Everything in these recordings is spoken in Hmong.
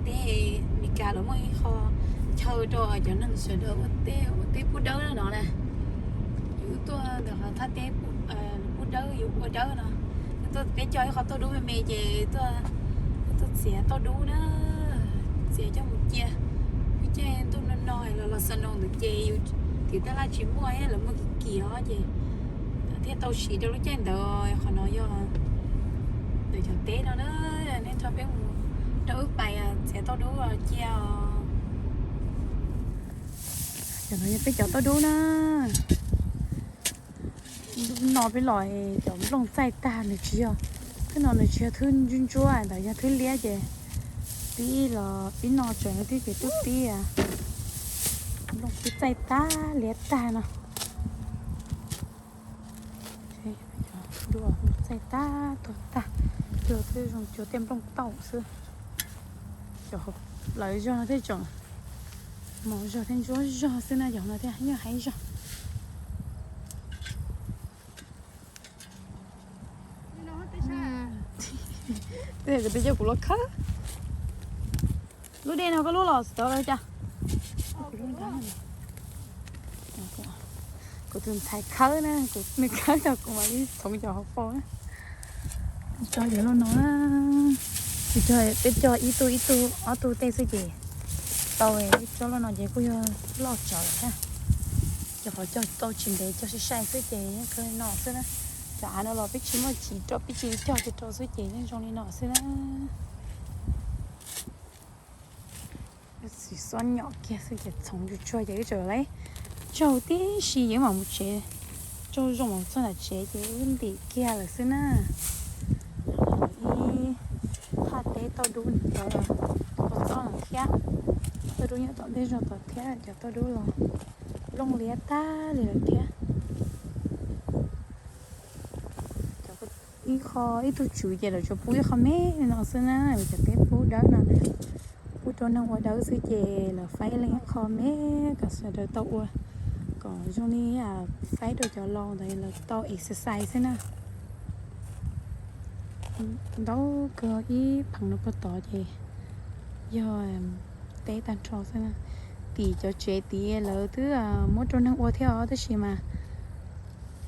Teb Meskas los muaj ib qho chaw rau cov neeg sawv daws ua teb, ua teb pub dawb no na. Yus tuaj ntawm qhov thaj teb pub dawb, yus ua dawb no. Tuaj peb cog ib qho tauj dub me me ces tuaj, tuaj txiav tauj dub na, txiav coj mus cia. Lub caij ntuj no no los los snow ntawd ces yus tiv taj laj tsis muaj, lawv muag kim kim os ces thiaj tau siv rau lub caij ntawd. Qhov no yog ntawm cov teb no na, nej nrog peb mus rau wb pais txiav tauj dub cia os. Cov no yog peb cov tauj dub na. No peb los cov nplooj txaij tag, nws tsis yog, thwb no nws tsis yog thwb ntsuab ntsuab, ntawd yog thwb liab ces pib los pib no tseem twb ces twb pib, nplooj twb txaij tag liab tag no. Dua txaij tag tuag tag, cua twb zoo cua tej nplooj tauj xwb. Cov hauv plawv zog no thiaj tseem mos zog thiab ntsuab zog xwb na, cov no thiaj yeej haib zog. Tej kuv twb coj kuv los khawb. Lub dej no koj lub los tod los cas? Kuv tus ntxhais khawb na, kuv nws khawb tau kuv mam li txhoov cov hauv paus na. Tso cov lauj no na, peb cog ib tug ib tug ob tug tej xwb ces tau. Ib tsob lauj no ces kuj yog loj tsawv lawm thiab. Cov qhov cog tau tsis ntev cog sai sai xwb ces yeej kawg li no xwb na. Cov av no los peb tsis muaj chiv rau, peb tsis cog kiag rau xwb ces yeej zoo li no xwb na. Txiv xob nyom kiag xwb ces txhoov tsuag tsuag ces wb tseem lawv tsaug tib si ces wb mam mus tsev. Tsaug zoo mam txog nram tsev ces wb ntim kiag lawm xwb na. Ib thaj teb tauj dub ntawd, tauj txob lawm thiab, tauj dub nyob tom ntej zog tod thiab, cov tauj dub los looj liab tag li lawm thiab. Ib qho ib tug tswv ces lawv tsuas pub ib qho me no xwb na, cov teb pub dawb no na, pub rau neeg ua dawb xwb ces lawv faib leej ib qho me kom sawv daws tau ua, kom zoo li faib rau cov laus ntawd lawv tau exercise xwb na. Ntau kawg ib pheem no puag tod ces yog teb tag nrho xwb na. Tim cov tsev tid lawv twb muab rau neeg ua thiab os, tab sis mas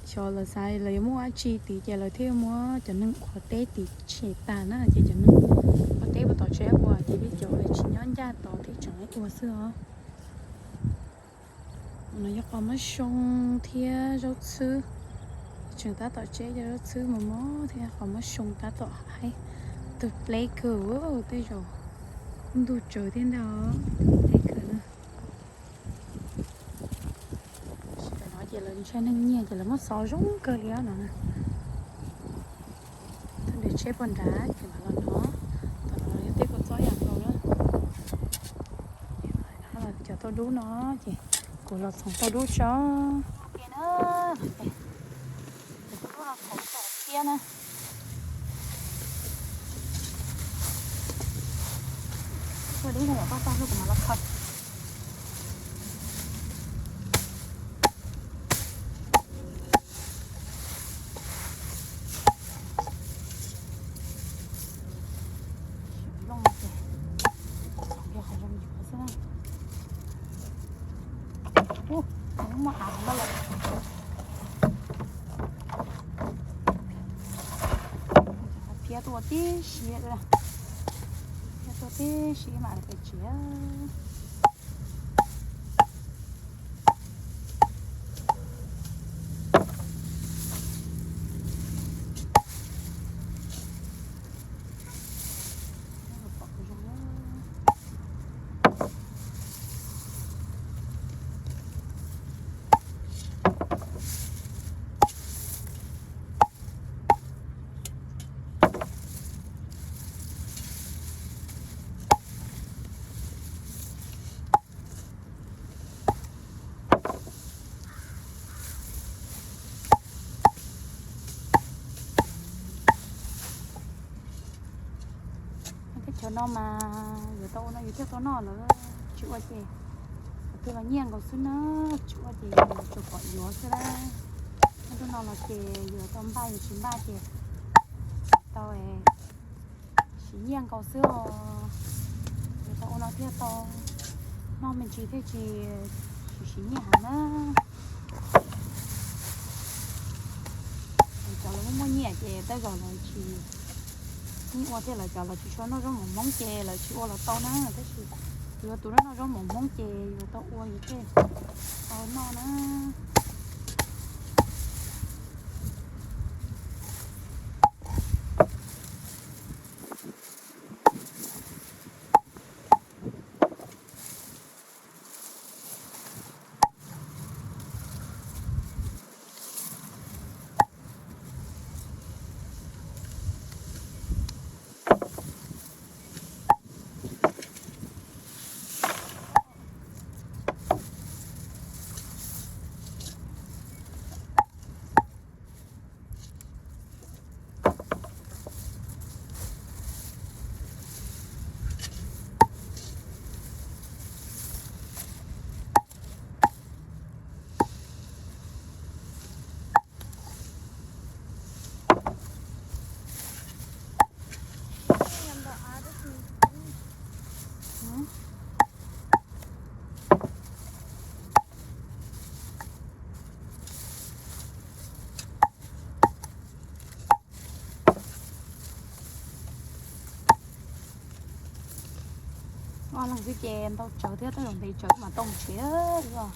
xyov lawv xav lawv yuav muab ua dab tsi tid ces lawv thiaj muab cov neeg ua teb tid tshem tag na, ces cov neeg ua teb puag tom tsev ua ces peb cov tsis nyob ncaj tod thiab tseem ua xwb os. No yog qos mab soo thiab zaub txhwb. Tseem tab tom tseb cov zaub txhwb mos mos thiab qos mab soo tab tom haib tawg pleb kawg, tej zaum kuj ntug tsawv thiab ntag, pleb kawg na. Tam no ces lawv ntshai neeg nyiag ces lawv muab xov zoo kawg li no. Thaum ntawd tsheb puag nrad ces mam los no, tom no yog tej kua txob yam nkaus na. Cov tauj dub no ces kuv los txhoov tauj dub tso. Tauj dub no txhoov tso thiab na. Tauj dub no los toj toj kuv mam los khaws. Zoo ces txhoov yog qhov zoo yuav xwb na. Ub, muaj av no lawm. Phiab tuaj tib si, phiab tuaj tib si mam li pem tsev. Teb chaws no mas yuav tau ua no yus thiaj tau noj lawm, tsis ua ces twb los nyiaj nkaus xwb na, tsis ua ces tsuas pom yuav xwb na. Nyob nruab no los ces yuav tau npaj, yuav tsis npaj ces tau siv nyiaj nkaus xwb os. Thiaj tau noj me ntsis thiaj tsis, tsis siv nyiaj heev na. Cov lawv muaj muaj nyiaj ces tej zaum lawv tsis, yeej ua thiaj lawv cov lawv tsis tshua noj zaub mov Hmoob ces lawv tsis ua los tau na, tab sis yuav tus noj zaub mov Hmoob ces yuav tau ua yus thiaj tau noj na. Ob leeg xwb ces ntau tsawv thiab, tej zaum ntev tsawv mas tau mus tsev os.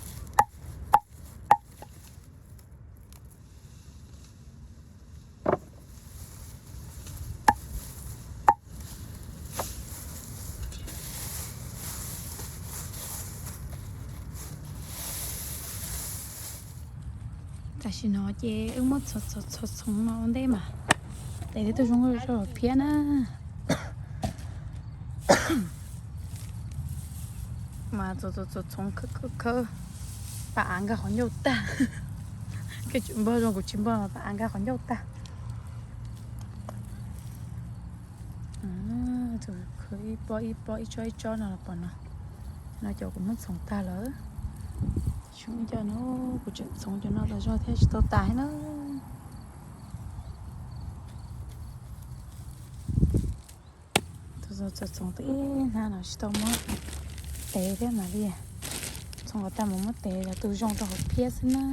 Tam sim no ces wb muab txhoov no ua ntej mas tes thiab twb zoo nkauj zog phiab na. Mas txhoov khawb khawb, pas av nkag qhov ncauj tag. Koj tsis npog zoo kuv tsis npog, pas av nkag qhov ncauj tag. Khawb ib pob ib pob ib tsob ib tsob no los pom no. No cov kuv muab txhoov tag lawm. Tsis ua coj no, kuv tseem txhoov cov no los zog thiab tsis tau tas thiab na. Txhoov txhoov tau ib hnab no tsis tau muab tev thiab mam li. Txhoov kom tag mus muab tev, cov tus zoo rau hauv phiab xwb na.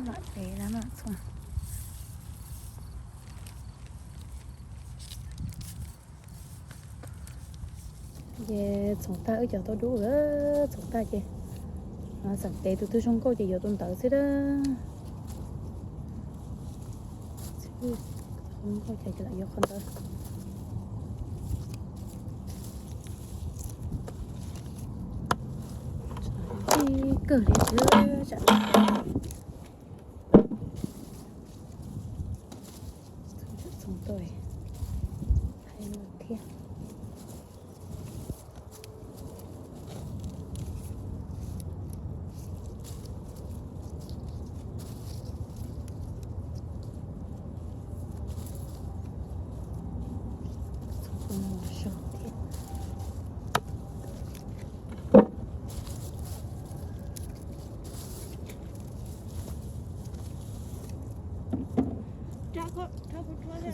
Mam tev na mam txhoov. Ces txhoov tag wb cov tau dub lawm, txhoov tag ces txawm tev tus twg zoo nkauj ces yuav tus ntawd xwb dab. Nkauj ces lawv yuav qhov ntawd. Ib kawg li tsam txhoov tau thiab.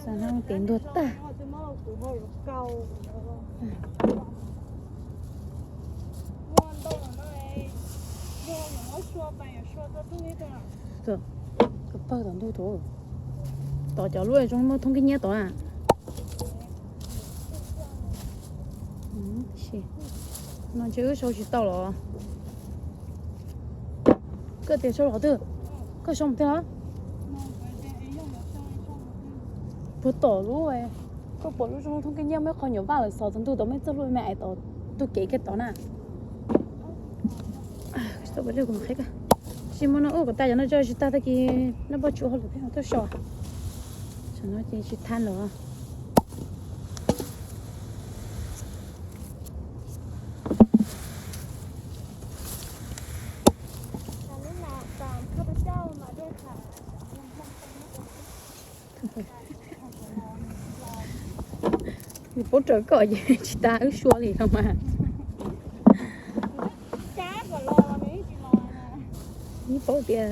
Xav no tes ntuag tag. Koj pawg tom ntug tus, tom cov lub zoo muaj thoob kib nyiab tod na. No ntshe wb sau tsis tau los. Koj tias sau los twg? Koj sau mus twg los? Puag tom lub, koj pom lub zoo thoob kib nyiab muaj ib qho nyuam vaj lawm xov txog ntug tod muaj ib txoj hlua me ais tod ntug kev kiag tod na. Tsis muaj no ub, kuv tas cov no tso tsis tag tag kis noj poj tsuav hauj lwm thiab tuaj so. Tam no ces tsis thaij lawm. Nws paub raws koj ces tsis tas wb sua li no mas. Nws paub tias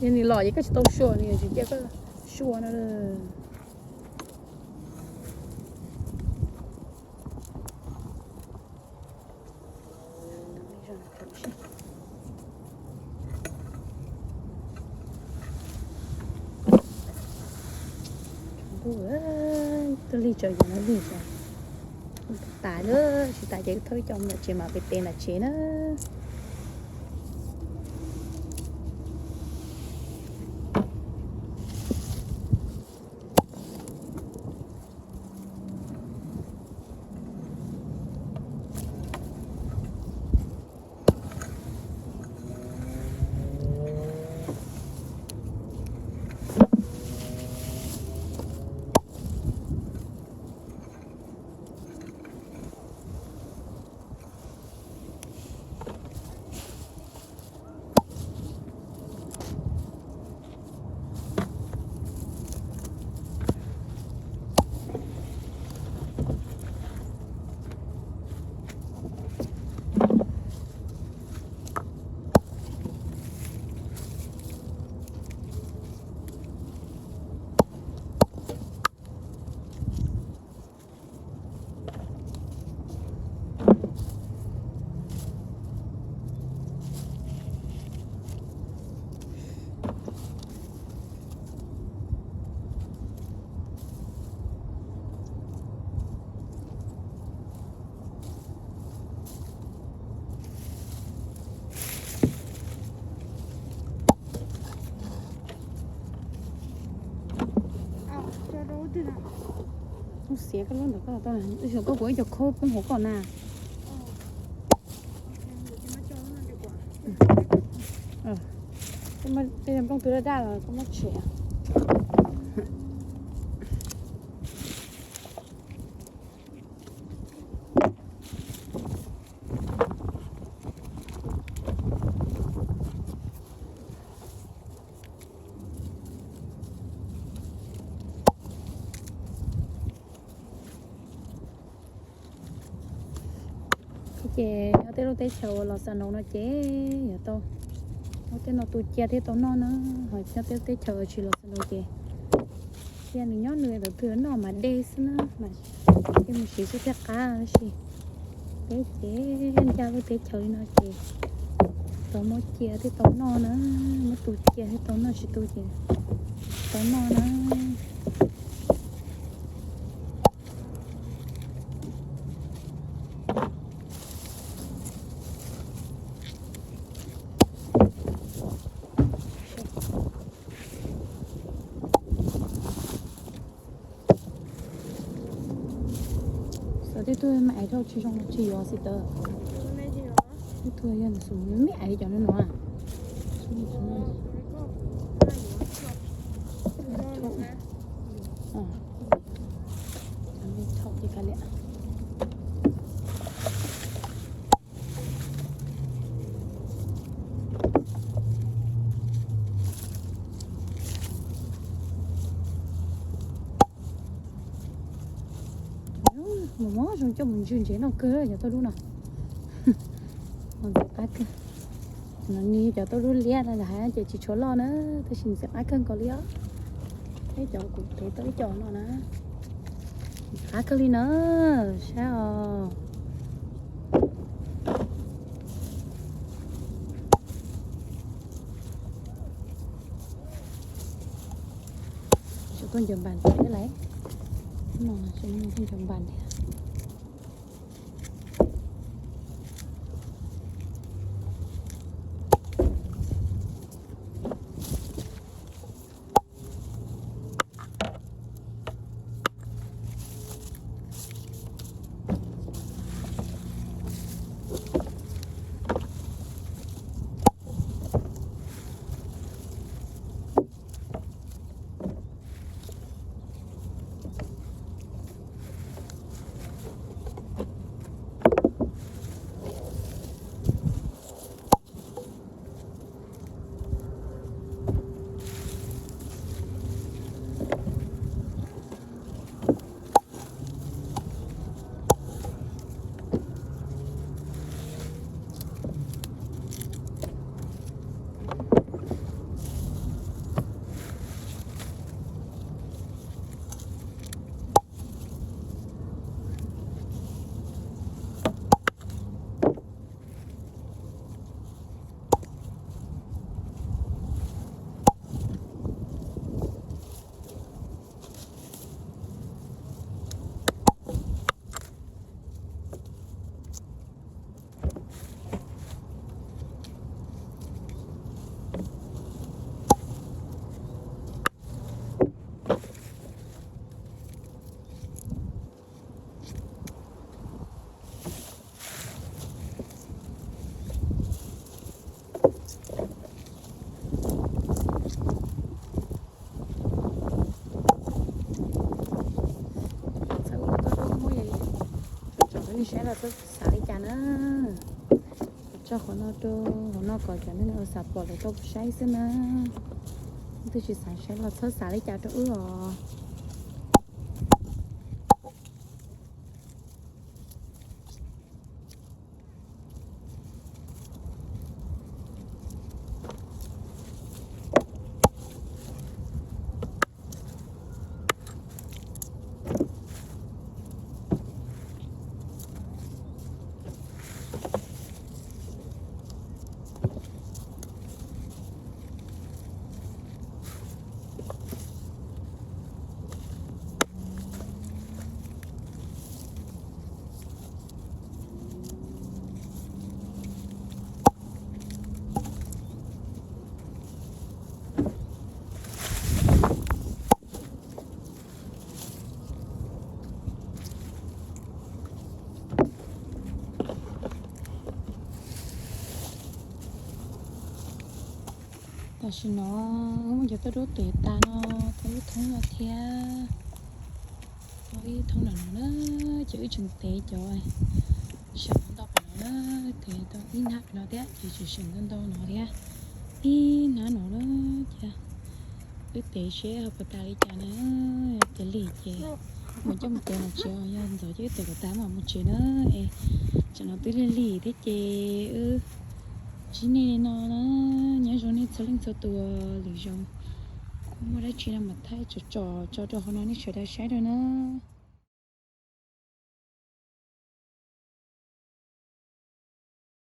yog nws los ces koj tsis tau sua, nws yuav tsis cia koj Sua no. Tuaj lig tso yog no lig tso. Tas lawm, tsis tas ces thauj ib co mus tsev mas pem tes nram tsev na. Xiav koj lub ntawm koj tau, xyov koj puas ib co khaub poob hauv koj na. Tej nplooj twg daj daj los koj muab tshem. Ces nyob tej lub teb chaws uas los xa no no ces yog tau muab tej no tu cia thiab tau noj na, ho nyob tej lub teb chaws tsis los xa no ces cia nws nyob nws ntawd twg noj mas de xwb na, mas thiaj mus siv xwb thiaj qab tab sis peb ces ncaj lub teb chaws li no ces tau muab cia thiaj tau noj na, muab tu cia thiaj tau noj, tsis tu ces tau noj na. Xav tej tug me aiv dhau tsis zoo tsis yuav xwb tawm. Tej tug yog xum me aiv cov no no. Thaum ces kav liam. Mus mob zoo coj mus ntswg ntsev noj kawg cov tauj dub no. Mus ntxim qab kawg. No nws cov tauj dub liab no hais ces tsis tshua loj na, tab sis ntxim qab kawg nkaus li os. Ib cov kuv tev tau ib co no na. Ntxim qab kawg li na, saib os. Tseem tuaj ncaws npas thiab lauj. No tseem tuaj ncaws npas thiab. Nej saib los txhob xav li cas na. Kuv tso qhov no rau hauv no kom cov neeg uas xav pom lawv tau saib xwb na. Leej twg tsis xav saib los txhob xav li cas rau wb os. Tam sim no muaj cov toj roob tes tas no, tau ib thoob no thiab, tau ib thoob no na, ces wb tseem tev cov seem ntau pem no na, tev tau ib hnab pem no thiab ces tseem seem ntau ntau no thiab, ib hnab no na. Ces wb tev seb ho puas tas li cas na, tev lig ces mus coj mus tev no tsev, yog ntxov ces wb tev kom tas mam mus tsev na. Es tsam no twb lig lig thiab ces wb ntsib nej li no na, nyob zoo nej txhua leej txhua tus, lwm zaus muaj dab tsi no mam thaij tsom tsom tso rau hauv no nej sawv daws saib rau na.